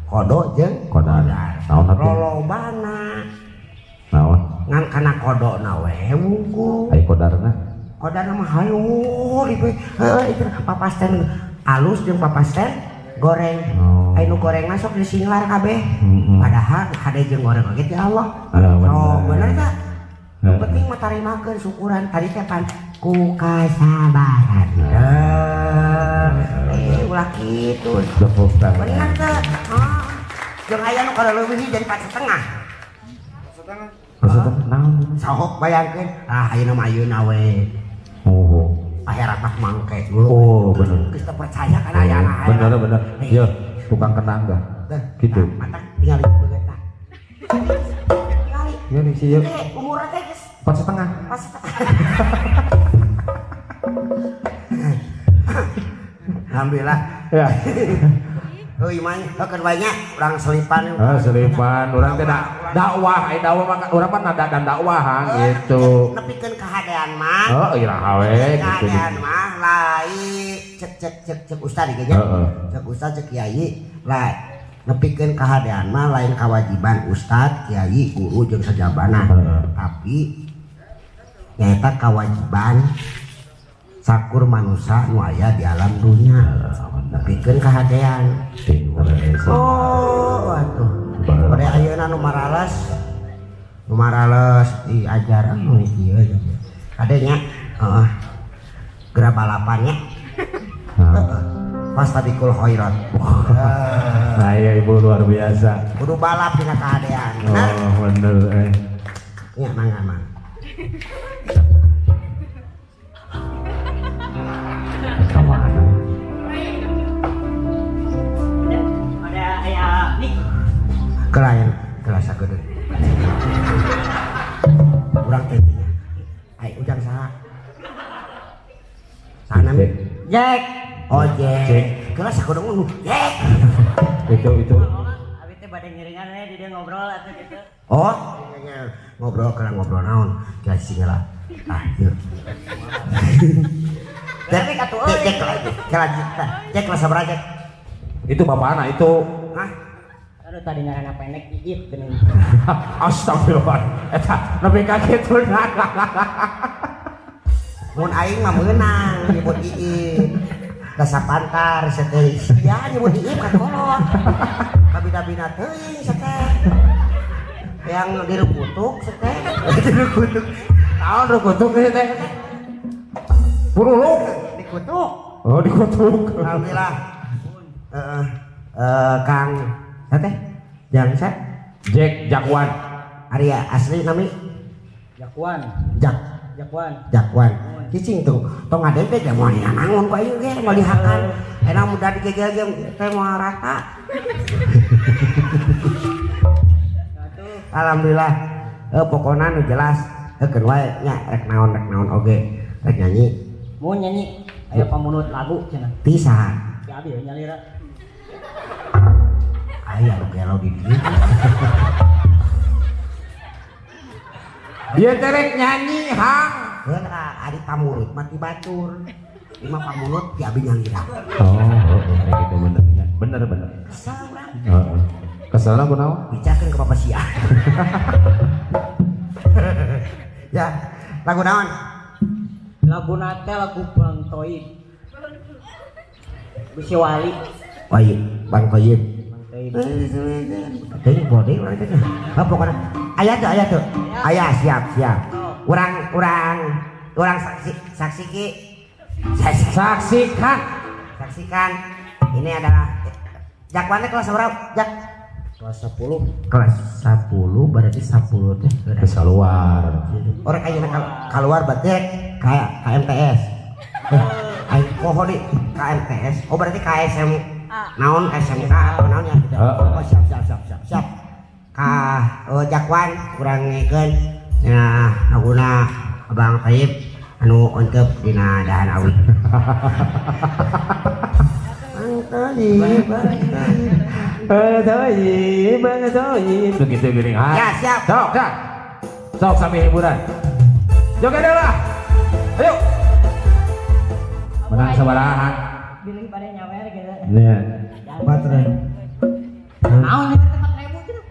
Kodo jeung kodar. Naon atuh? Lolobana. Naon? Ngan kana kodona we wungkul. Ai kodarna? Kodarna mah hayu ieu heuh itu papasten alus jeung papasten goreng. Ai nu gorengna sok disinglar kabeh. Padahal hade jeung goreng oge ti Allah. Oh, bener tah? Nu penting mah tarimakeun syukuran tadi teh pan ku kasabaran. Ulah kitu. Bener teh. Jeung aya nu kaleuleubih jadi 4,5. 4,5. 4,5 naon? Sok bayangkeun. Ah ayeuna mah ayeuna we. Oh. Akhirat mah mangke. Oh, bener. Geus teu percaya kana aya akhirat. Bener bener. Yeuh, tukang kenang dah. Gitu. Mata tingali beungeut tah. Tingali. Ieu nih si ieu. Umurna teh geus 4,5. 4,5. Alhamdulillah. Ya. Oh iman, keur bae nya urang selipan. Heeh, selipan urang teh dakwah, ai dakwah mah urang mah nada dan dakwah gitu. Nepikeun kahadean mah. Heeh, iraha we gitu. Kahadean mah lain cek cek cek cek ustad ieu nya. Cek ustad cek kiai lain nepikeun kahadean mah lain kewajiban ustad, kiai, guru jeung sajabana. Tapi Nyaeta kawajiban sakur manusia nu aya di alam dunya. Pikeun kahadean. Oh, atuh. Pada ayeuna nu marales diajar anu ieu. Kadenya heeh. Geura balapannya. Heeh. Fastabikul khairat. Nah, iya ibu luar biasa. Kudu balap dina kahadean. Oh, bener eh. Nya mangga mang. Ada aya nih. Kelayan kelas sakedeung. Urang teh nya. Ai ujang saha? Saha nami? Jack. Oh, Jack. Kelas sakedeung nu Jack. Itu. Abi teh bade ngiringan we di dieu ngobrol atuh gitu. Oh, ngobrol kana ngobrol naon? Geus sing lah. Ah, ieu. Tapi katuh euy. Jack Jack kelas sabaraha Jack? Itu bapakna itu. Hah? Aduh tadi ngaranna pendek Iip geuning. Astagfirullah. Eta nepi ka kitu. Mun aing mah meunang nyebut Iip. Dasar pantar sateh. Ya nyebut Iip ka kolot. Kabina-bina teuing sateh. Yang dirukutuk sateh. Dirukutuk. Naon rukutuk ieu teh? Puruluk dikutuk. Oh, dikutuk. Alhamdulillah. Kang sateh jang sa Jack Jakwan. Arya asli nami Jakwan. Jakwan. Jakwan. Cicing tuh tong ngadeng teh moal dinanangon ku aing ge moal dihakan. Enak mudah digegel ge teh moal rata. Alhamdulillah. Pokona nu jelas keun wae nya rek naon oge. Rek nyanyi. Mau nyanyi aya pamunut lagu cenah. Ti saha? Si abi nyalira. Aya nu gelo di dieu. Dia terek nyanyi hang. Heula ari pamunut mah ti batur. Ieu mah pamunut ti abi nyalira. Oh, gitu bener. Bener. Kesel urang. Heeh. Keselna kunaon? Bicakeun ka Bapak sia. Ya, lagu naon? Lagu nate lagu Bang Toib. Bisi Wali. Wali, Bang Toib. Bang Toib. Teuing bode urang teh. Ah pokona aya teu, aya. Aya siap. Urang saksi ki. Saksikan. Saksikan. Ini adalah Jakwannya kelas berapa? Jak. Kelas 10. Kelas 10 berarti 10 teh geus keluar. Orang ayeuna keluar berarti kayak KMTS. Aing poho di KMTS. Oh berarti KSM naon SMK atau naon ya gitu. Oh siap. Ka Jakwan kurang ngekeun nya laguna Abang Taib anu ontep dina dahan awi. Bang Taib, Bang Taib. Begitu geuning. Ya siap. Sok, dah. Sok sambil hiburan. Joget lah. Ayo. Menang sabaraha. Bilih pada nyawer gitu. Iya. Baterai. Naon nyawer teh 4000 cenah.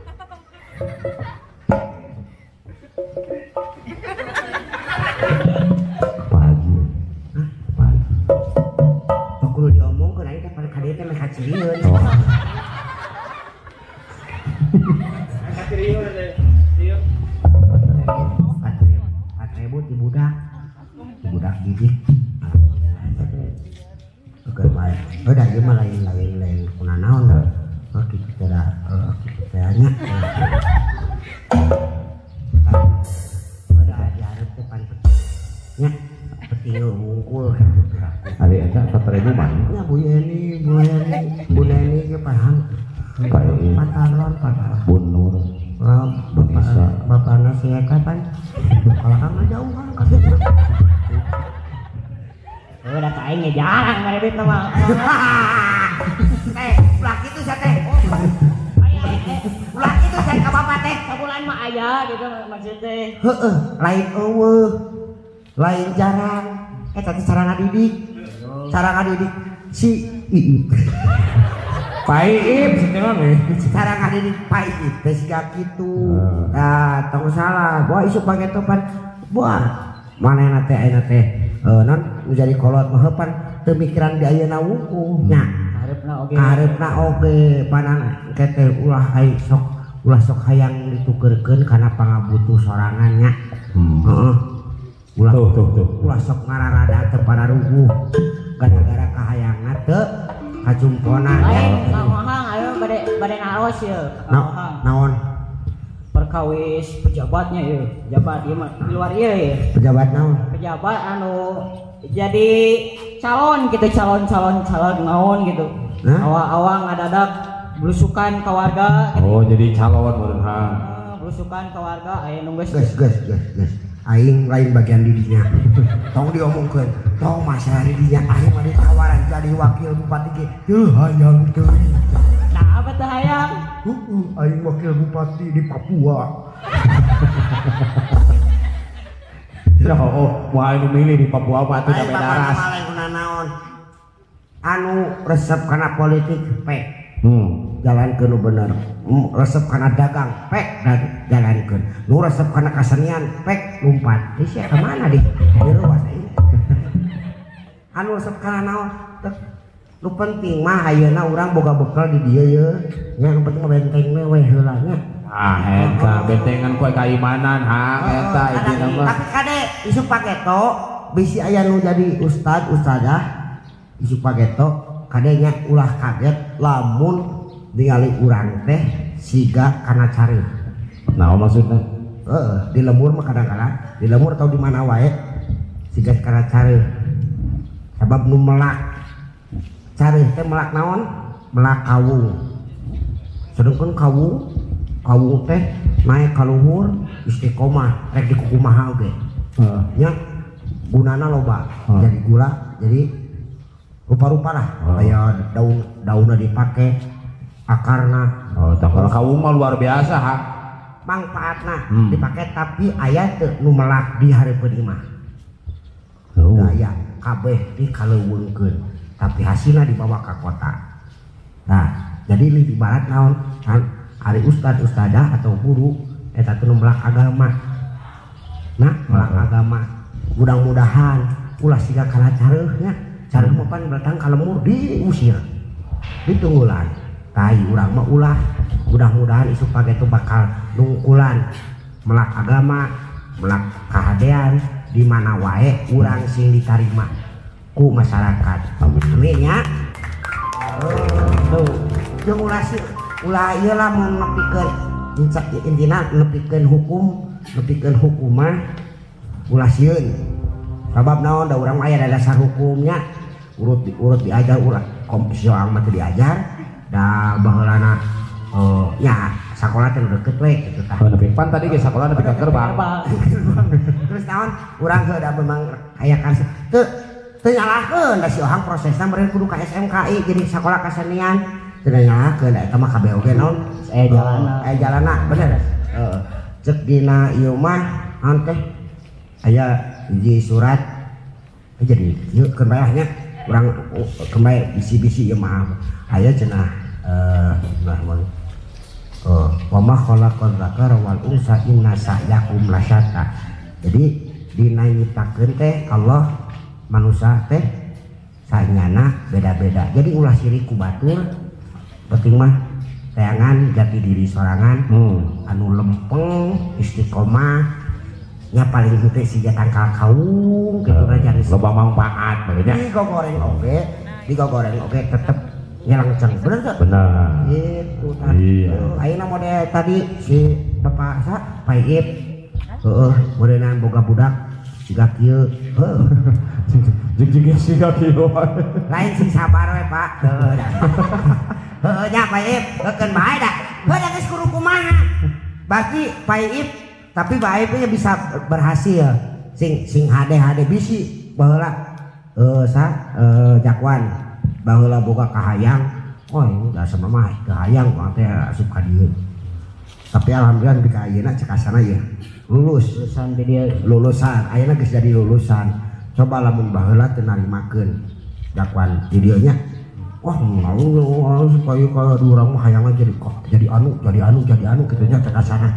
Pagi. Hah? Pagi. Tong kudu diomongkeun aing teh pada ka dieu teh meh kacirieun. Oh. Kacirieun teh. Ieu. 4000 ti budak. Ti budak didik. Oke baik. Oh da ieu mah lain kuna naon da. Oh kitu teh da. Kitu teh nya. Oh da dihareup teh pan nya petinju wungkul kitu. Ari eta 4000 mah. Nya Bu Yeni, Bu Neni ge paham. Pantalon pantalon. Bu Nur. Bu Nisa. Bapana si Eka pan. Kalau kan mah jauh kan ka. Udah ka aing ge jarang mere duit mah. Teh, ulah kitu sia teh. Ulah kitu sia ka bapak teh. Sabulan mah aya gitu maksud teh. Heeh, lain eueuh. Lain jarang. Eta teh cara ngadidik. Cara ngadidik si Iip. Pak Iip cenah we. Cara ngadidik Pak Iip teh siga kitu. Nah, tong salah. Boa isuk panggetopan. Boa Manehna teh ayeuna teh non menjadi kolot mah pan teu mikiran di ayeuna wungkul nya. Kaharepna oge. Kaharepna oge panan engke teh ulah ai sok ulah sok hayang ditukeurkeun kana pangabutuh sorangan nya. Heeh. Ulah tuh. Ulah sok ngararada teu pararuguh gara-gara kahayangna teu kacumponan. Lain Kang Ohang ayo bade naros ieu Kang Ohang. Naon? Perkawis pejabatnya ieu, pejabat ieu mah di luar ieu ya. Pejabat naon? Pejabat anu jadi calon gitu, calon naon gitu. Hah? Awang-awang ngadadak blusukan ka warga gitu. Oh, jadi calon meureun ha. Blusukan ka warga aya nu geus. Geus. Aing lain bagian didinya. Tong diomongkeun, tong masalah didinya aing mah ditawaran jadi wakil bupati ge. Teu hayang teuing. Nah, apa teu hayang? Heeh, aing wakil bupati di Papua. Ya, oh, moal nu milih di Papua mah atuh da beda ras. Naon? Anu resep kana politik pek. Jalankeun nu bener. Resep kana dagang pek jalankeun. Nu resep kana kasenian pek lumpat. Di sia ka mana deh? Diruas aing. Anu resep kana naon? Nu penting mah ayeuna urang boga bekal di dieu ye. Nya nu penting mah benteng we heula nya. Ah eta bentengan koe kaimanan ha eta intina mah. Tapi kade isuk paketo bisi aya nu jadi ustad ustazah isuk paketo kade nya ulah kaget lamun ningali urang teh siga kana cari. Nah, maksudna? Heeh, di lembur mah kadang-kadang, di lembur atau di mana wae siga kana cari. Sabab nu melak cari teh melak naon? Melak kawung. Sedengkeun kawung teh naik ka luhur istiqomah rek dikukumaha oge. Heeh. Nya gunana loba. Jadi gula, jadi rupa-rupa lah. Aya daun daunna dipake akarna. Oh, tah kalau kawung mah luar biasa ha. Mangfaatna dipake tapi aya teu nu melak di hareupeun imah. Oh. Aya kabeh dikaleuweungkeun tapi hasilna dibawa ka kota. Nah, jadi ini ibarat naon? Ari ustad ustadzah atau guru eta teh nu melak agama. Nah, melak agama. Mudah-mudahan ulah siga kana careuh nya. Careuh mah pan datang ka lembur diusir. Ditunggulan. Tai urang mah ulah. Mudah-mudahan isuk page teh bakal nungkulan melak agama, melak kahadean di mana wae urang sing ditarima ku masyarakat. Amin ya. Tuh, jeung ulah sih ulah ieu lah mun nepikeun intina nepikeun hukum, nepikeun hukumah ulah sieun. Sabab naon da urang mah aya dasar hukumnya. Urut diajar urang komsioang mah teu diajar da baheulana ya sakola teh deket we kitu tah. Oh, nepi pan tadi ge sakola nepi ka gerbang. Terus naon urang heuh da memang aya kan teu teu nyalahkeun da si Ohang prosesna meureun kudu ka SMKI jadi sakola kasenian. Teu nyalahkeun da eta mah kabeh oge naon aya jalanna. Aya jalanna bener. Heeh. Cek dina ieu mah naon teh aya hiji surat jadi ieu keun bae lah nya urang keun bae bisi-bisi ieu mah aya cenah nah mun wa ma khalaqal dzakara wal unsa inna sa'yakum lasyata. Jadi dina nyiptakeun teh Allah manusia teh sanyana beda-beda. Jadi ulah sirik ku batur penting mah teangan jati diri sorangan anu lempeng istiqomah nya paling henteu siga tangkal kaung kitu na jadi loba manfaat bae nya. Digogoreng oge tetep nyelengceng bener teu? Bener. Gitu tah. Iya. Ayeuna model tadi si Bapak sa Paip heueuh modelan boga budak siga kieu heueuh. Jig-jig siga kieu. Lain sing sabar we Pak. Heueuh. Heueuh nya Paip heukeun bae da. Heuh da geus kudu kumaha. Berarti Paip tapi Paip nya bisa berhasil sing sing hade-hade bisi baheula sa jakwan baheula boga kahayang oh ini da sama mah kahayang urang teh asup ka dieu. Tapi alhamdulillah nepi ka ayeuna cek asana ye lulus lulusan di dieu lulusan ayeuna geus jadi lulusan. Coba lamun baheula teu narimakeun jakwan di dieu nya wah mau supaya kalau di urang mah hayangna jadi kok jadi anu jadi anu jadi anu kitu nya cek asana.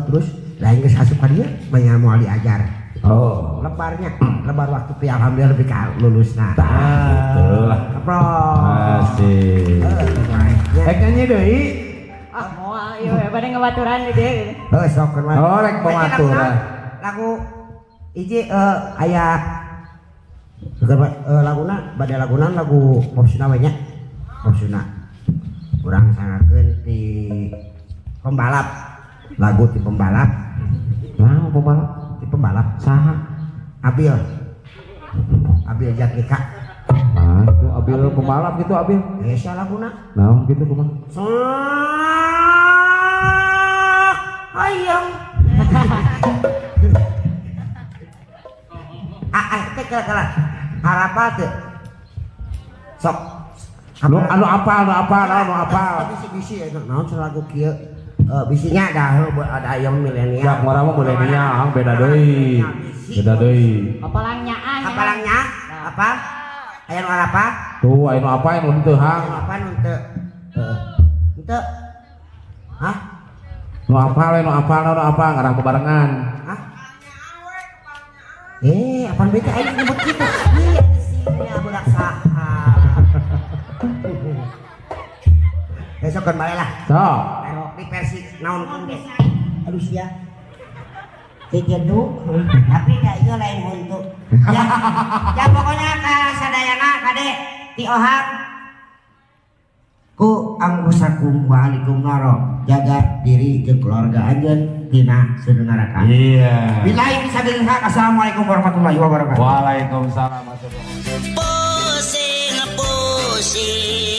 Terus lain geus asup ka dieu banyak moal diajar. Oh. Lebarnya, lebar waktu pi alhamdulillah lebih ka lulusna. Tah, gitu lah. Asik. Rek nyanyi deui. Ah, moal ieu bade ngabaturan di dieu. Heuh, sok keun. Oh, rek pamaturan. Lagu hiji aya laguna bade laguna lagu pop Sunda we nya. Pop Sunda. Urang sangakeun ti pembalap. Lagu ti pembalap. Nah, pembalap. Ti pembalap saha? Abil. Abil Jatnika. Nah, itu Abil pembalap gitu Abil. Esa laguna. Nah, gitu kumaha? Sok hayang. Ah, teh kala-kala. Harapa teh. Sok. Anu anu apal, anu apal, anu apal. Bisi-bisi eta naon lagu kieu. Bisinya ada ada yang milenial. Ya, ngora mah milenial, beda deui. Beda deui. Apalangnya ah. Apalangnya? Apa? Aya nu apa? Tuh, aya nu apa anu henteu hang. Anu apa nu henteu? Heeh. Henteu. Hah? Nu apal, nu apal, nu apa ngarang bebarengan. Hah? Apaan beta aing nyebut kitu? Ieu sia budak saha. Besok kan bae lah. Sok. Di versi naon pun deh. Aduh sia. Kejedu, tapi da ieu lain huntu. Ya, ya pokoknya ka sadayana kade ti ohang ku anggusakum wa alaikum naro jaga diri jeung keluarga anjeun tina sedengaraka. Iya. Billahi fisabilillah. Assalamualaikum warahmatullahi wabarakatuh. Waalaikumsalam. Pusing pusing.